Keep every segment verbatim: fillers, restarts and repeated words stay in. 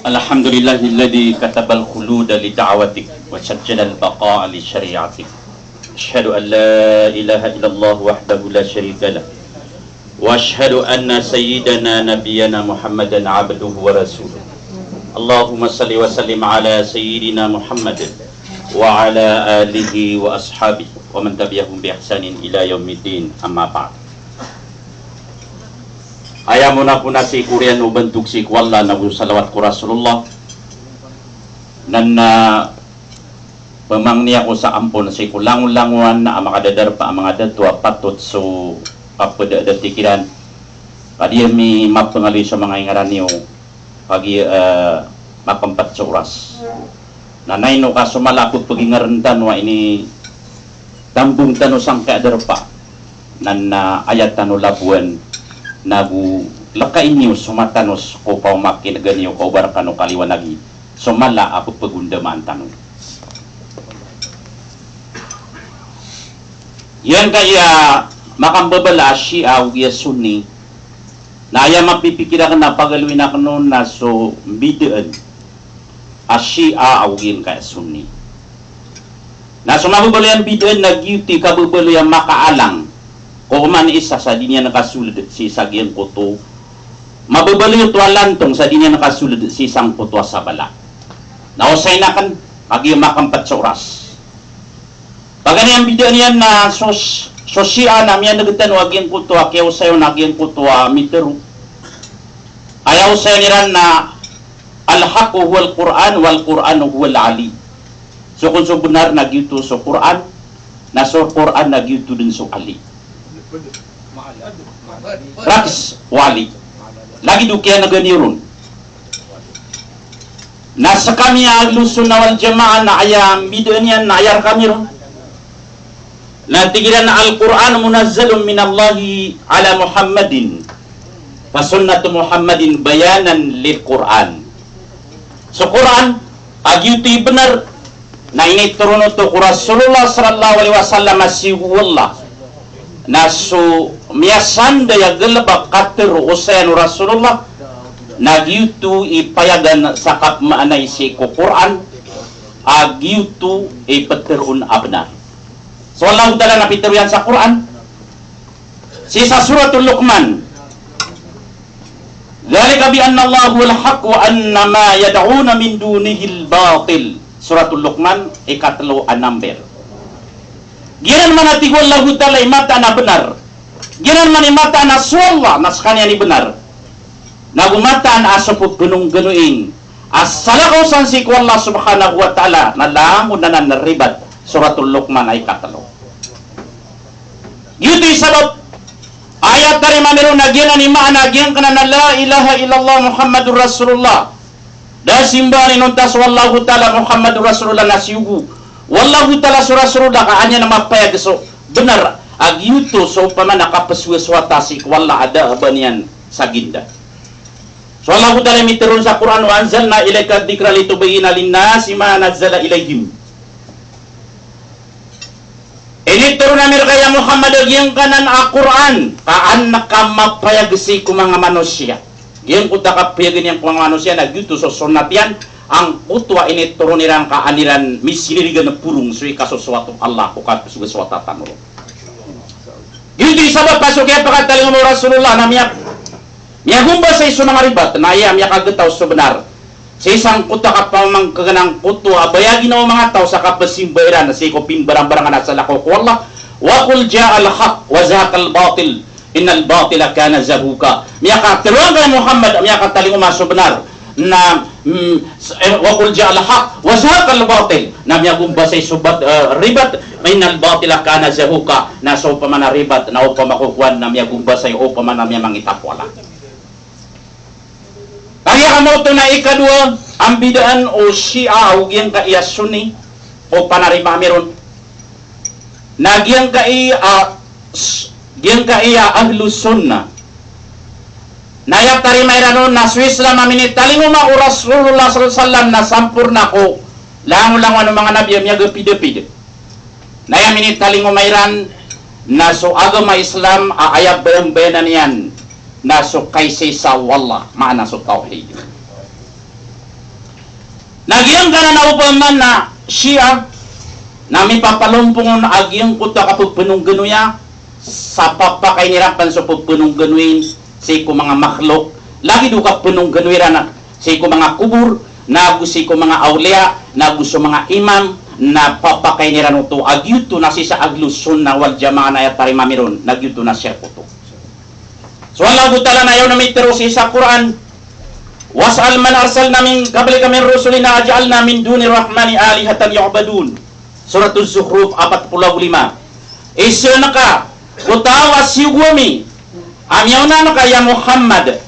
Alhamdulillahilladhi katabal khuluda li da'watik wa sajjalal baqa'a li syari'atik. Ashhadu an la ilaha illallah wahdahu la syarika lah. Wa ashhadu anna sayyidana nabiyyana Muhammadan abduhu wa rasuluh. Allahumma salli wa sallim ala sayyidina Muhammad wa ala alihi wa ashabihi wa man tabi'ahum bi ihsanin ila yaumiddin, amma ba'd. Aya mona-mona sii ko oriyan o bantog sii ko Allah nago salawat ko Rasulullah. Na, na pemangni ako sa ampon sii ko langolangowan a makadadarpa a manga dato a patot so kapedadati kiran. Ka di ami mapengaloy so manga ingaran iyo, pagi, eh, makempat so oras. Na, na ino ka so mala a pepegingaran tano a initambong tano sangkai a darpa. Na, na aya tano labowan, nago lekain iyo so mata tano ko pamakinega niyo ka oba rekano kaliwanagi so mala a pepegondamaan tano. Giyangkaya makambabala a Shia ago giya Sunni, na aya mapipikir aken a pagaloyin aken on na so mbidaan a Shia ago giyangkaya Sunni. Na so mababaloy a mbidaan na giyoto i kababaloy a makaalang ko oman isa sa di niyan kasold sii sa giyangkoto. Mababaloy oto a lantong sa di niyan kasold sii sangkoto a sabala. Na osayin aken, kagiya makempat so oras. Paganay a mbidaan iyan na so, so Shia na miyaneg tano a giyangkoto a kiyaosay on a giyangkoto a mitero. Aya osayan iran na al-haqqu huwal Qur'an wal Qur'anu huwal Ali. So kon so benar na giyoto so Qur'an, na so Qur'an na giyoto den so Ali. Raks o Ali. Lagid o kiyanegan iyo ron. Na sekami a Ahlus Sunnah wal Jamaah na aya mbidaan iyan na aya rekami ron. Na tig iran a Al-Qur'an munazzalun minallahi ala Muhammadin, fa sunnatu Muhammadin bayanan lil Qur'an. So Qur'an, a giyoto i benar, na initoron oto ko Rasulullah sallallahu alaihi wasallam a siyogo o Allah. Na so miyasanday a galebek a tero o osayan o Rasulullah, na giyoto i payagan sa kapemaanay sii ko Qur'an, a giyoto i peteroon a benar. So Allahu Ta'ala na pitero iyan sa Qur'an, sii sa Suratul Luqman, "Dhalika bi anna Allaha huwal haqq wa anna ma yad'una min dunihil batil." Suratul Luqman, ikatelo a number. Giyanan man a tig o Allahu Ta'ala i mataan a benar. Giyanan man i mataan a so Allah na sekaniyan i benar. Nago mataan a so pebenongganoing a salakaw san sii ko Allah Subhanahu wa Ta'ala na langon anan a ribat. Suratul Luqman a ikatelo. Giyoto i sabap a aya tarima mi ron na giyanan i maana giyangkanan a la ilaha illallah Muhammadur Rasulullah. Da a simba a inonta so Allahu Ta'ala, Muhammadur Rasulullah na siyogo o Allahu Ta'ala, so Rasulullah ka an iyan mapayag so benar a giyoto so opama na kapesowasowata sii ko Allah a da a ba niyan sa ginda. So Allahu Ta'ala i mitero on sa Qur'an, "Wa anzalna ilaika dhikra litubayyina linnasi ma nazzala ilaihim." Initoron ami reka ya Muhammad a giyangkanan a Qur'an, ka an ka mapayag sii ko manga manosiya. Giyangkoto a kapayagen iyan ko manga manosiya na giyoto so sonat iyan, angkoto a initoron iran ka an iran misinirigan a porong so ikasosoat o Allah ko kapesowasowata tano ron. Giyoto i sabap a so kiyapakatalingoma o Rasulullah na miya Miyagombasay so manga ribat, na aya miyakagetaw so benar. Sii sangkoto a kapamangkegan angkoto a bayagi o manga taw sa kapesimba iran sii ko pimbarambarangan a salakaw ko Allah. Wa qul ja'al haqq wa zahaqal batil, innal batila kana zahuqa. Miyakatero angka ya Muhammad, miyakatalingoma so benar. Na, mm, s-, eh, wa qul ja'al haqq wa zahaqal batil. Na miyagombasay so bat-, eh, ribat, innal batila kana zahuqa. Na so opama na ribat, na opama ko kowan na miyagombasay, opama na miyamangitapowala. Kagiya kamaoto na ikadowa a mbidaan o Shia ago giyangkai a Sunni, ko panarima ami ron. Na giyangkai a, s-, giyangkai a Ahlus Sunnah. Na aya tarima iran on na so Islam a minitalingoma o Rasulullah sallallahu alaihi wasallam na samporna ko langolangowan o manga nabi a miyagapidapida. Na aya minitalingoma iran na so agama Islam a aya bayambayanan iyan na so kaisaisa o Allah, maana so tawhid. Na giyangkanan a opama na Shia, na mipapalompong on a giyangkoto a kapephanongganoya, sa papakain iran pn so pephanongganoyin sii ko manga makhlok, lagid o kaphanonggano iran sii ko manga kobor, nago sii ko manga awliya, nago so manga imam, na papakain iran oto a giyoto na sii sa Ahlus Sunnah wal Jamaah na aya tarima mi ron, na giyoto na shirk oto. So Allahu Ta'ala na aya on a mitharo sii sa Qur'an, "Was'al man arsalna min qablika min rusulina aj'alna min dunir rahmani alihatan yu'badun." Suratuz Zukhruf apat polo ago lima. Isaan ka ko taw a siyogo ami a miyaonaan ka ya Muhammad,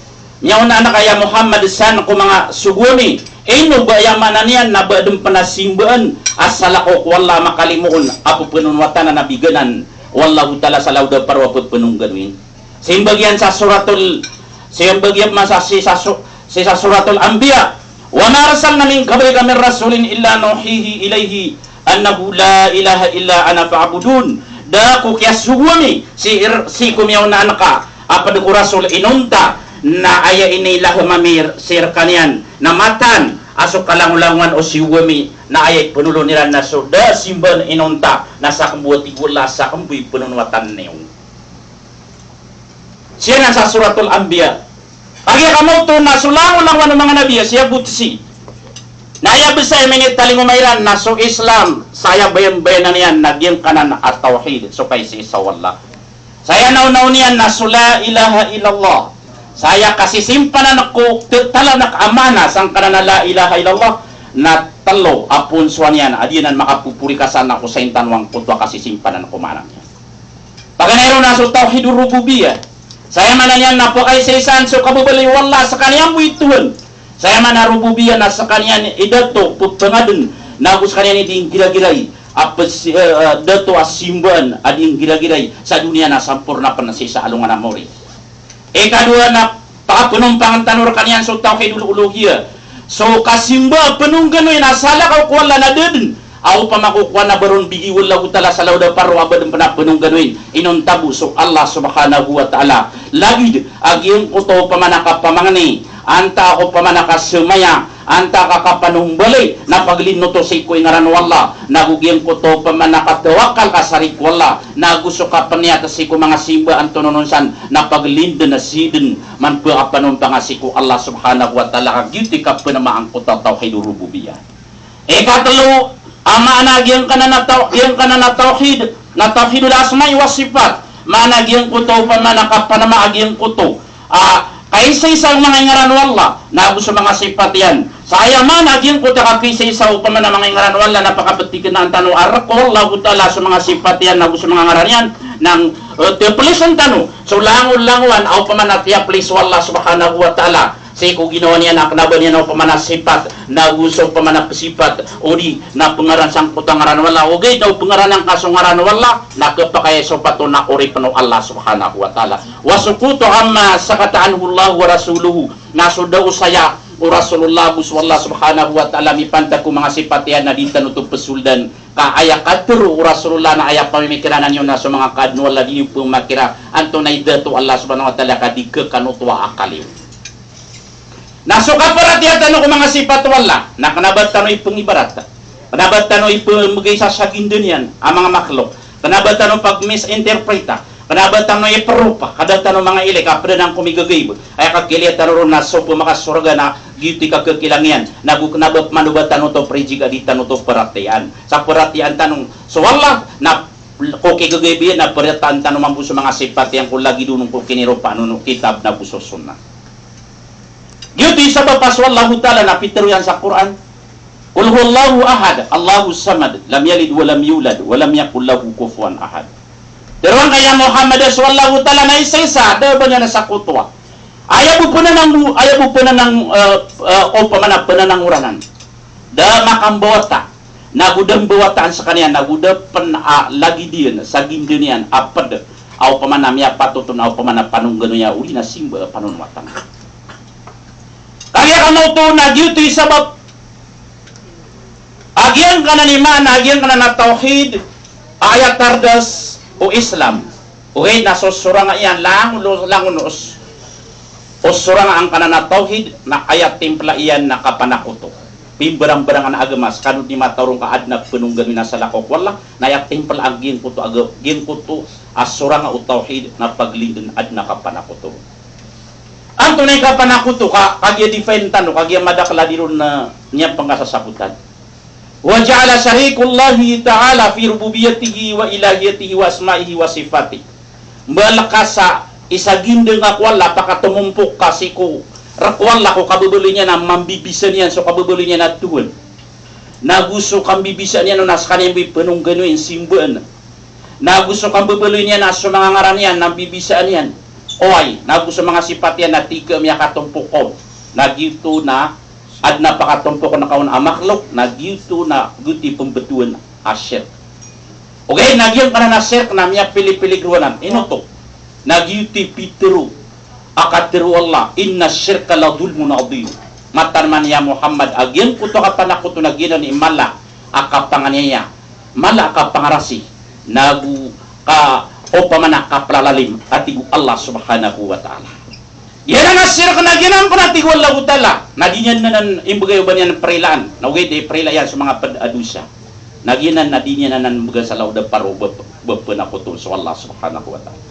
miyaonaan ka ya Muhammad san ko manga sogo ami, ino ba aya maana niyan na ba dn pn a simbaan a salakaw ko Allah a makalimoon a pephanonowatan a nabi ganan o Allahu Ta'ala sa lawda paro a pephanongganoyin. Sii mbagian sa Suratul, sii mbagian masa sii sa su-, sii sa Suratul Anbiya. "Wa ma arsalna min qablika min rasulin illa nuhi ilayhi annahu la ilaha illa ana fa'budun." Da ko kiyasogo ami sii, sii ko miyaonaan ka a pd ko rasul inonta na aya inilaham ami sii rkaniyan na mataan a so kalangolangowan o siyogo ami na aya ipnolon iran na so da simbaan inonta na sakmbo a tig o Allah, sakmbo i phanonowatan iyo. Sii nan sa Suratul Anbiya. Kagiya kamaoto na so langolangowan o manga nabi a sii a gotsi na aya bsa i minitalingoma iran na so Islam, sa aya bayanbayanan iyan na giyangkanan a tawhid, so kaisaisa o Allah. Sa aya naonaw niyan na so la ilaha illallah. Sa aya kasisimpanan ko tetalan a maana sangkanan a la ilaha illallah na tlo a poon so aniyan a di anan makapoporikasan a osayin tano angkoto a kasisimpanan ko maana niyan. Paganay ron na so tawhidur rububiyyah. Sa aya maana niyan na pkaisaisaan so kababaloy o Allah a skaniyan bo i Tohan. Sa aya maana rububiyyah na skaniyan i dato, ppangadn, nago skaniyan i di nggiragiray a pes-, eh, eh, dato a simbaan a di nggiragiray sa doniya na samporna pn sii sa alongan a maori. Ikadowa na pakapnompangn tano rkaniyan so tawhidul uluhiyyah. So kasimba a pnongganoy na salakaw ko Allah na da dn a opama ko kowan a ba ron bigi o Allahu Ta'ala sa lawda paro a ba dn pn a pnongganoyin inonta bo so Allah subhanahu wa ta'ala. Lagid a giyangkoto opama na kapamangni, antaa ko opama na kasamaya, antaa ka kapanombalay, na paglindn oto sii ko ingaran o Allah, nago giyangkoto opama na katawakal ka sa ri ko Allah, nago so kapaniyat sii ko manga simba antonaa on san, na paglindn a sii dn man pkapanompanga sii ko Allah subhanahu wa ta'ala, ka giyoto i kapnama angkoto a tawhidur rububiyyah. Ikatlo a maana giyangkanan a taw-, giyangkanan a tawhid, na tawhidul asma'i was sifat. Maana giyangkoto opama na kapanama a giyangkoto a kaisaisa o manga ingaran o Allah, nago so manga sipat iyan. Sa aya maana giyangkoto a kakaisaisa opama na manga ingaran o Allah na pakaptiknaan tano a rk o Allahu Ta'ala so manga sipat iyan, nago so manga ngaran iyan, na, eh, tplisen tano so langolangowan a opama na tiyaplis o Allah subhanahu wa ta'ala sii ko ginawa niyan a kna ba niyan opama na sipat, nago so opama na psipat, odi na pngaran sangkoto a ngaran o Allah, ogaid na o pngaran angka so ngaran o Allah, na khapakay a so patot na oripn o Allah subhanahu wa ta'ala. Wa sukutu amma sakata anhu Allahu wa rasuluhu, na so da o saya o Rasulullah ago so Allah subhanahu wa ta'ala mipantag ko manga sipat iyan na di tano oto psoldan. Ka aya katharo o Rasulullah na aya pamimikirana niyo na so manga kaadn o Allah, di niyo pmakira antonaa i dato o Allah subhanahu wa ta'ala ka di khakanoto a akal iyo. Na so kaparatiyaya tano ko manga sipat o Allah, na kna ba tano ipngibarat, kna ba tano ipmbgay sa saginda niyan a manga makhlok, kna ba tano pagmisinterpreta, kna ba tano ipropa, ka da tano manga ilay ka pd anan ko migagaib. Aya kakilaya tano ron na so pmakasorga na giyoto i kakhakilang iyan, nago kna ba pman o ba tano oto priji ka di tano oto paratiyayaan. Sa paratiyayaan tano so Allah na ko kigagaib iyan na paratiyayaan tano mambo so manga sipat iyan ko lagid on ko kiniropaan on o kitab nago so sunnah. Giyoto i sabap a so Allahu Ta'ala na pitharo iyan sa Qur'an, "Qul huwallahu ahad, Allahus samad, lam yalid wa lam yulad, wa lam yakul lahu kufuwan ahad." Tharoon ka ya Muhammad a so Allahu Ta'ala na isaisa, da a ba niyan sakotowa. Aya bo pnanang-, aya bo pnanang-, eh, eh, opama na pnanangoranan. Da a makambawata, nago da mbawataan skaniyan, nago da pn a lagid iyan, saginda niyan a pd a opama na miyapatot on a opama na panongganoya odi na simba a panonowatan. Kagiya kamaoto na giyoto i sabap a giyangkanan i maana a giyangkanan a tawhid a aya tardas o Islam. Ogaid na so sorang iyan langon, langon o s-, o sorang angkanan a tawhid na aya timpla iyan na kapanakoto. pimbarangbarangan a agama, skano di mataw ron ka adn a pnongganoy na salakaw ko Allah, na aya timpl a giyangkoto a ga-, giyangkoto a sorang o tawhid na paglindn adn a kapanakoto. Antonaa i kapanakoto ka, kagiya define tano, kagiya madakl a di ron na niyan pngkasasabotan. Wa ja'ala sharikallahi ta'ala fi rububiyyatihi wa ilahiyatihi wa asma'ihi wa sifatih. Mbala ka sa isa gindng a ko Allah, pakatomompok ka sii ko rk o Allah ko kababaloy niyan a mambibisa niyan so kababaloy niyan a tohan. Nago so kambibisa niyan on a skaniyan bo i pnongganoyn, simbaan. Nago so kambabaloy niyan a so manga ngaran iyan na mbibisaan iyan. Oway, nago so manga sipat iyan na tig ka miyakatompok ka on. Na giyoto na adn a pakatompokn ka on a makhluq, na giyoto na giyoto i pmbtowan a shirk. Ogaid na giyangkanan a shirk na miyapilipilid roo anan. Ino oto? Na giyoto i pitharo a katharo o Allah, "Inna shirka la dhulmun adhim." Mataan man ya Muhammad, a giyangkoto a kapanakoto na giyanan i mala a kapanganiyaya, mala a kapangarasi, nago ka opama na kaplalalim, a tig o Allah subhanahu wa ta'ala. Giyanan a shirk na giyanan pn a tig o Allahu ta'ala, na di niyan anan imbgay o ba niyan prilaan, na ogaid i prila iyan so manga pd a dosa. Na giyanan na di niyan anan mbgan sa laod a paro ba, ba panakoto so Allah subhanahu wa ta'ala.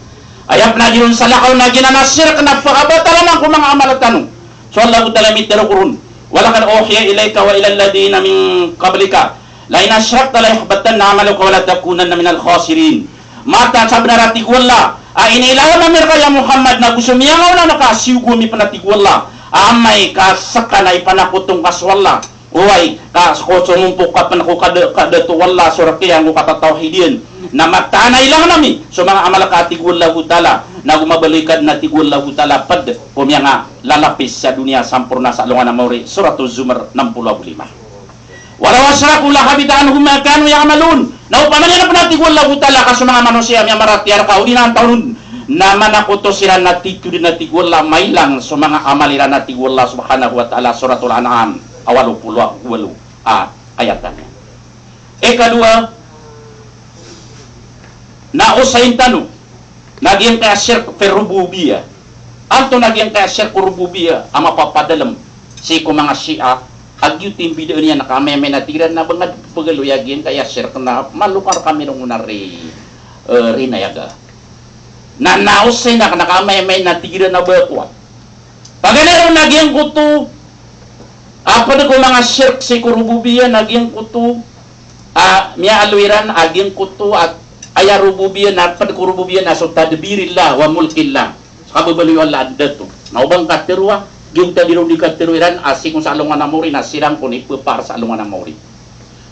Aya pn a di ron salakaw na giyanan a shirk na pkhabatala man ko manga amal tano. So Allahu ta'ala mitharo ko ron, "Wa laqad uhiya ilayka wa ilal ladhina min qablika la in ashrakta la yahbatanna amaluka wa la takunanna minal khasirin." Mataan, sabnar a tig o Allah, a iniilawan ami rka ya Muhammad, nago so miyangaoona rka, siyogo ami pn a tig o Allah, a amay ka ska na ipanakoto ngka so Allah. Oway, ka so, ko somompok ka pn ko kada-, kadato o Allah, so rk iyan ko katatawhid iyan. Na mataan a ilangan ami so manga amal ka, a tig o Allahu ta'ala, nago mabaloy ka dn, a tig o Allahu ta'ala, pd ko miyangalalapis sa doniya samporna sa alongan a maori, Suratuz Zumar, nampolo ago lima. "Walaw ashraku lahabita anhum ma kanu ya'malun." Na opama niyan pn, a tig o Allahu ta'ala, ka so manga manosiya a miyamaratiyaya rka odi na antaw ron na manakoto siran, na tito dn, a tig o Allah, mailang so manga amal iran, a tig o Allah subhanahu wa ta'ala, Suratul An'am, a walo polo ago walo a ayat iyan. Ikadowa, na osayin tano na giyangkaya shirk fi rububiyyah. Antonaa giyangkaya shirk rububiyyah a mapapadalm sii ko manga Shia, a giyoto i mbidaan iyan, na kamaymay na tig iran na ba ngka dn pagaloya giyangkaya shirk na malokar kami ron a ri, eh, rinayaga. Na, na osayin akn na kamaymay na tig iran a ba kowa. Paganay ron a giyangkoto a pd ko manga shirk sii ko rububiyyah na giyangkoto a miyaaloy iran a giyangkoto a aya rububiyyah na pd ko rububiyyah na so tadbirillah wa mulkillah. So kababaloy o Allah a dato. Na o ba ngka tharoa, giyoto a di ron di katharo iran a sii kon sa alongan a maori na siran kon i pphar sa alongan a maori.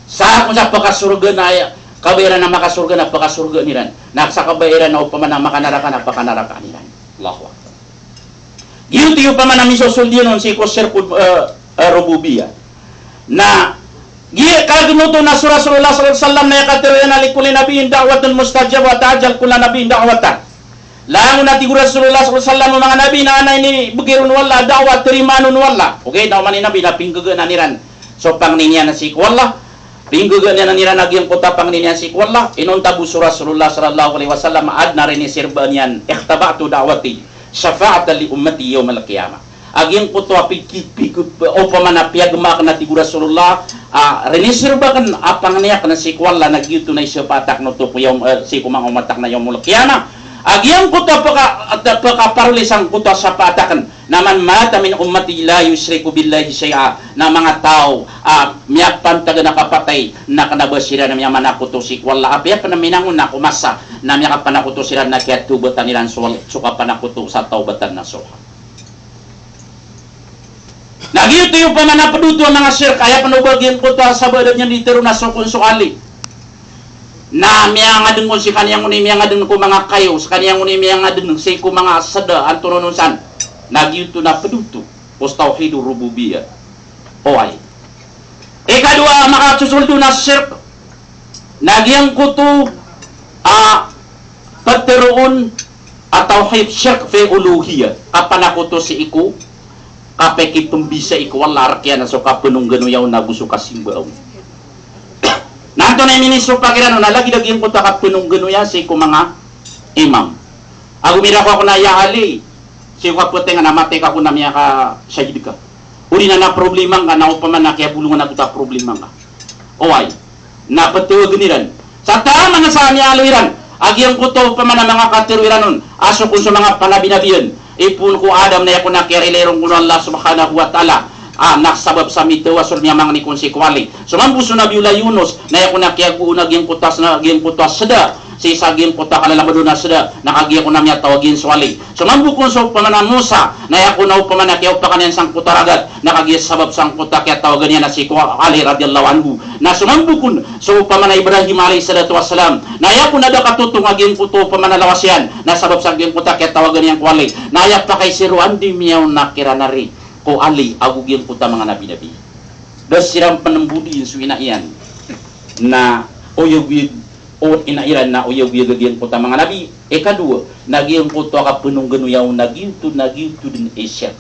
Sa kon sa pkasorga na aya, kabaya iran a makasorga na pkasorgaan iran. Na sa kabaya iran a opama na makanaraka na pakanarakaan iran. Allahu Akbar. Giyoto i opama na misosold iyan on sii ko shirkul, eh, eh, rububiyyah. Na giya kagnoto na so Rasulullah sallallahu alaihi wasallam na aya katharo iyan a likulli nabiyyin da'watun mustajabah, ta'ajjal kulla nabiyyin da'watah. Langon a tig o Rasulullah sallallahu alaihi wasallam o manga nabi na adn a inibgay ron o Allah a da'wah a tarimaan on o Allah. Ogaid na oman i nabi na pinggagaanan iran so pangni niyan sii ko Allah. Pinggagaanan iran a giyangkoto a pangni niyan sii ko Allah. Inonta bo so Rasulullah sallallahu alaihi wasallam a adn a rinisirbaan iyan, "Ikhtaba'tu da'wati shafa'atan li ummati yawmal qiyamah." A giyangkoto a piki-, piki-, opama na piyagma akn, a tig o Rasulullah, a rinisirba akn a pangni akn sii ko Allah na giyoto na isapaat akn oto ko yawm, eh, sii ko manga omat akn a yawmul qiyamah. A giyangkoto a pka-, a pkaparoli sangkoto a sapaat akn. Na man mata min ummati la yushriku billahi shay'a, na manga taw a miyapantag na kapatay na kna ba siran a miyamanakoto sii ko Allah, apiya pn a minangon na ko masa na miyakapanakoto siran na kiyatawbatan iran so, so kapanakoto sa tawbatan nasuha. Na giyoto i opama na pd oto a manga shirk, aya pn o ba giyangkoto a sabaad iyan di tharoon a so kon so ali na miyangadn kon sii kaniyan kon i miyangadn ko manga kayo, sii kaniyan kon i miyangadn sii ko manga sda, antonaa on san. Na giyoto na pd oto ko tawhidur rububiyyah. Oway. Ikadowa a makasosold on a shirk na giyangkoto a ptharoon a tawhid shirk fi uluhiyyah, kapanakoto sii ko kapakipmbisa i ko Allah a rk iyan a so kapnongganoya on ago so kasimba on. Na antonaa i minisopak iran on na lagid a giyangkoto a kapnongganoya sii ko manga imam. Ago mirakw ako na ya Ali, sii ko kaptngan a matay ka ako na miyakashahid ka. Odi na, na problema ngka, na opama na kiyabolongan a gota problema ngka. Oway. Na ptawagn iran. Sa taman sa miyaaloy iran a giyangkoto opama na manga katharo iran on a so kon so manga panabinabian, ipoon ko Adam na aya kon a kiyarilai ron ko Allah subhanahu wa ta'ala, a, na sabap sa mitawasul, miyamangni kon sii ko Ali. So mambo so Nabiyullah Yunus na aya kon a kiyagoon a giyangkoto a s-, na giyangkoto a sda sii sa giyangkoto a kalalamadon a sda, na kagiya kon a miyatawag iyan so Ali. So mambo kon so opama na Musa na aya kon a opama na kiyaopakan iyan sangkoto a ragat, na kagiya sabap sangkoto a kiyatawagan iyan a sii ko Ali radiyallahu anhu. Na so mambo kon so opama na Ibrahim alayhis salatu wassalam na aya kon a da katotong a giyangkoto opama na lawas iyan, na sabap sa giyangkoto a kiyatawagan iyan ko Ali. Na aya pakaiza ron, anda i miyaona kiran ari ko Ali ago giyangkoto a manga nabinabi. Da siran pnmbodin so ina iyan. Na oyagoyag o ina iran na oyagoyag a giyangkoto a manga nabi. Ikadowa, na giyangkoto a kapnongganoya on na giyoto, na giyoto dn i shirk.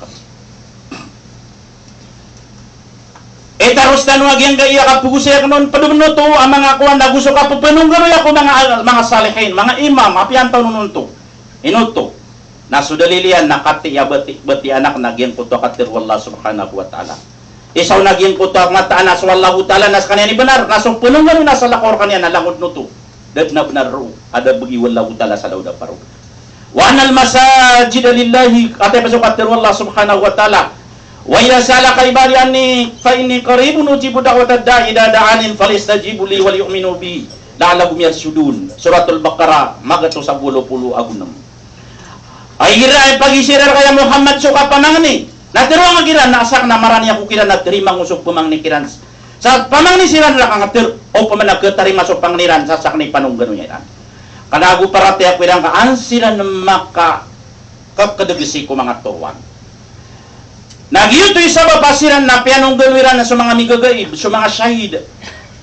Itaros tano a giyangkaya kapagosay akn on, pd pn oto a manga kowan ago so kapphonongganoya ko manga, manga salihin, manga imam, apiya antonaa oto. Ino oto? Na so dalil iyan na katii a bati, batian akn a giyangkoto a katharo o Allah subhanahu wa ta'ala. Isa on a giyangkoto a mataan a so Allahu ta'ala na skaniyan i bnar, na so pnongganoy na salakaw rkaniyan na langon oto. Da dn a bnar roo a da bgi o Allahu ta'ala sa lawd a parod. Wa annal masajida lillahi, katii pn so katharo o Allah subhanahu wa ta'ala. Wa idha sa'alaka ibadi anni fa inni qaribun ujibu da'watad da'i idha da'an falyastajibu li wal yu'minu bi la'allahum yarshudun. Suratul Baqarah, magatos ago walo polo ago nm. Ay igira a pagiza iran rka ya Muhammad so kapamangni, na tharoa ngka kiran na sakn na marani ako kiran na tarimaa ngka so pamangni kiran. Sa pamangni siran rka nga tharo, opama na katarima so pangni ran sa sakn i panongganoya iran. Kna ago paratiyaya ko iran ka an siran makakakdg sii ko manga toroan. Na giyoto i sabap a siran na piyanongganoy iran so manga migagaib, so manga shahid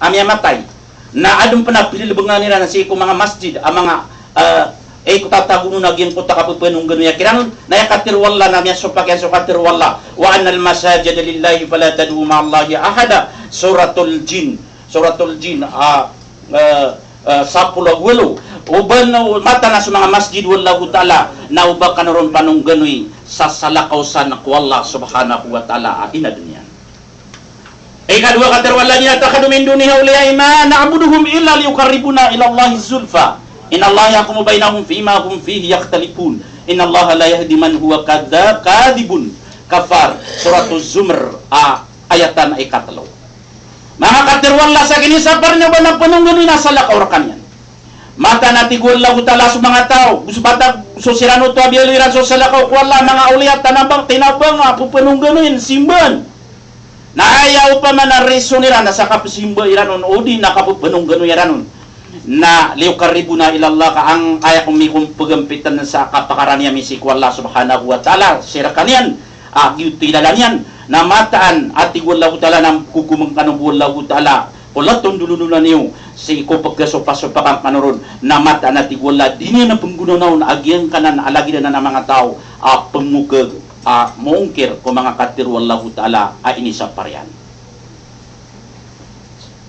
a miyamatay. Na adn pn a pililbngan iran sii ko manga masjid a manga, eh, iko tatago on a giyangkoto a kapphonongganoya kiran on. Na aya katharo o Allah na miyasopak iyan so katharo o Allah, "Wa annal masajida lillahi fala tad'u ma'allahi ahada." Suratul Jinn. Suratul Jinn, ah, eh, eh, sapolo ago walo. O ba na, mataan a so manga masjid o Allahu ta'ala na oba kano ron panongganoy sa salakaw san ko Allah subhanahu wa ta'ala a inadn iyan. Ikadowa, katharo o Allah, "Alladhina ittakhadhu min dunihi awliya'a ma na'buduhum illa liyuqarribuna ilallahi zulfa. Innallaha yahkumu bainahum fima hum fihi yakhtalifun. Innallaha la yahdi man huwa kadha-, kadhibun kaffar." Suratuz Zumar, a, ayat a ikatlo. Manga katharo o Allah, sa kinisapar niyo ba na pnongganoy na salakaw rkaniyan? Mataan a tig o Allahu ta'ala so manga taw, so bata, so siran oto a biyaloy iran so salakaw ko Allah, manga awliya, tanabang, tinabang a pphonongganoyn, simbaan. Na aya opama na rison iran na sa kapsimba iran on, odi na kapphonongganoy iran on, na liyuqarribuna ilallah, ka an aya ko mikompegampitn sa kapakarani ami sii ko Allah subhanahu wa ta'ala, sii rkaniyan, a giyoto i lalan iyan, na mataan a tig o Allahu ta'ala na kokomn kano bo o Allahu ta'ala ko latondolondolona niyo sii ko pkhasopasopakan kano ron, na mataan a tig o Allah di niyan pnggonanaon a giyangkanan a lagid anan a manga taw a pngokg a mongkir ko manga katharo o Allahu ta'ala a inisapar iyan.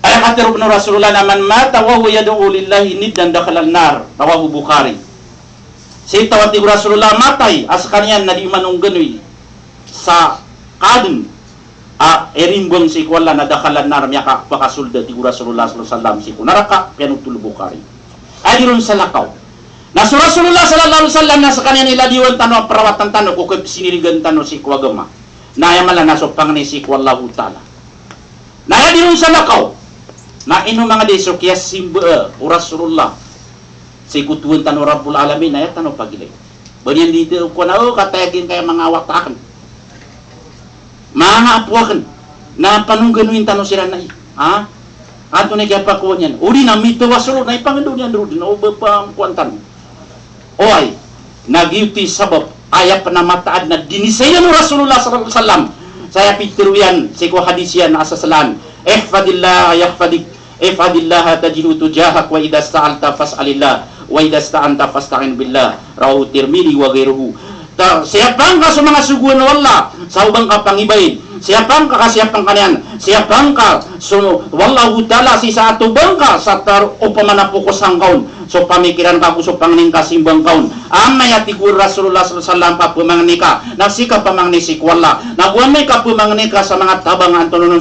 Aya katharo pn o Rasulullah na, "Man mata wa huwa yad'u lillahi niddan dakhalan nar." Rawahu Bukhari. Sii taw a tig o Rasulullah matay a skaniyan na di manongganoy sa kaadn a irimbang sii ko Allah na dakhalan nar, miyakapakasold a tig o Rasulullah sallallahu alaihi wasallam sii ko naraka, piyanothol o Bukhari. Aya di ron salakaw. Na so Rasulullah sallallahu alaihi wasallam na skaniyan i ladiwan tano a perawatan tano ko kapsinirigan tano sii ko agama. Na aya mala na so pangni sii ko Allahu ta'ala. Na aya di ron salakaw. Na ino manga di so kiyasimba, eh, o Rasulullah sii ko Tuhan tano Rabbul Alamin, na aya tano pagilay. Ba niyan di ko na, oh, kataya giyangkaya manga wata akn, manga apo akn, na panongganoyn tano siran ai. Ha? Antonaa i kiyapakowa niyan? Odi na mitawasul, na ipangndao niyan roo dn, o ba pangkowan tano. Oway, na giyoto i sabap, aya pn a mataan na dinisairan o Rasulullah sallallahu alaihi wasallam. Sa aya pitharo iyan sii ko hadis iyan a sasalaan, "Ihfadillah yahfadik, ihfadillaha tajidhu tujahak, wa idha sta'alta fas'alillah, wa idha sta'anta fasta'in billah." Rawahu Tirmidhi wa ghairuhu. Ta, siyapa ngka so manga sogoan o Allah, sa oba ngka pangibain. Siyapangka ka, siyapangka niyan, siyapangka so Allahu Ta'ala, sii sa ato bangka sa tar opama na poko sangkaon so pamikiran ka ago so pangnin ka sii bangkaon. Amay a tig o Rasulullah sallallahu alaihi wasallam, pamangni ka, na sii ka pamangni sii ko Allah. Na go amay ka pamangni ka sa manga tabang a antonaa